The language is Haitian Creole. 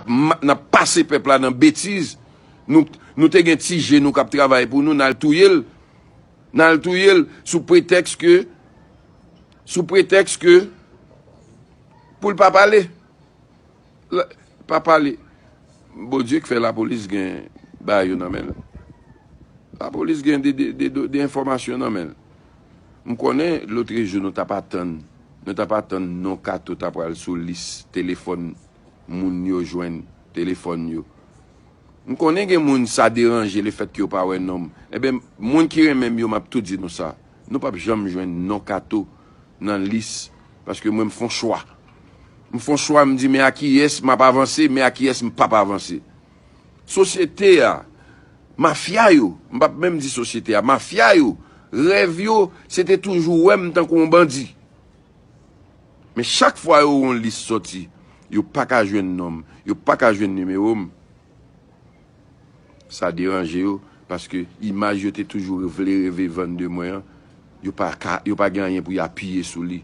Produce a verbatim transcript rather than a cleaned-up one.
n ap pase pèp la nan betiz. Nou, nou te gen ti je nou k ap travay pou nou, n al touye l. N al touye l sou pretèks ke, sou pretèks ke, pou l pa pale. Pa pale. Bondye k fè lapolis gen bagay yo nan men l. Lapolis gen de, de, de, de, de enfòmasyon nan men l. M konnen lotrejou nou t ap atann, nou t ap atann non Kato ta pral sou lis telefòn moun yo jwenn, telefòn yo. M konnen gen moun sa deranje lefètke yo pa wè non m. Enben, moun ki renmen m yo, m ap tou di nou sa. Nou p ap janm jwenn non Kato nan lis, paske mwen m fè yon chwa. M fè yon chwa, m di men a kiyès m ap avanse, men a kiyès m p ap avanse. Sosyete a, mafya yo, m p ap menm di sosyete a, mafya yo, rèv yo, se te toujou wè m tankou yon bandi. Men chak fwa yo wè yon lis sòti, yo pa ka jwenn non m, yo pa ka jwenn nimewo m. Sa deranje yo, paske imaj yo te toujou vle reve vann de mwen an, yo pa ka, yo pa gen anyen pou y apiye sou li.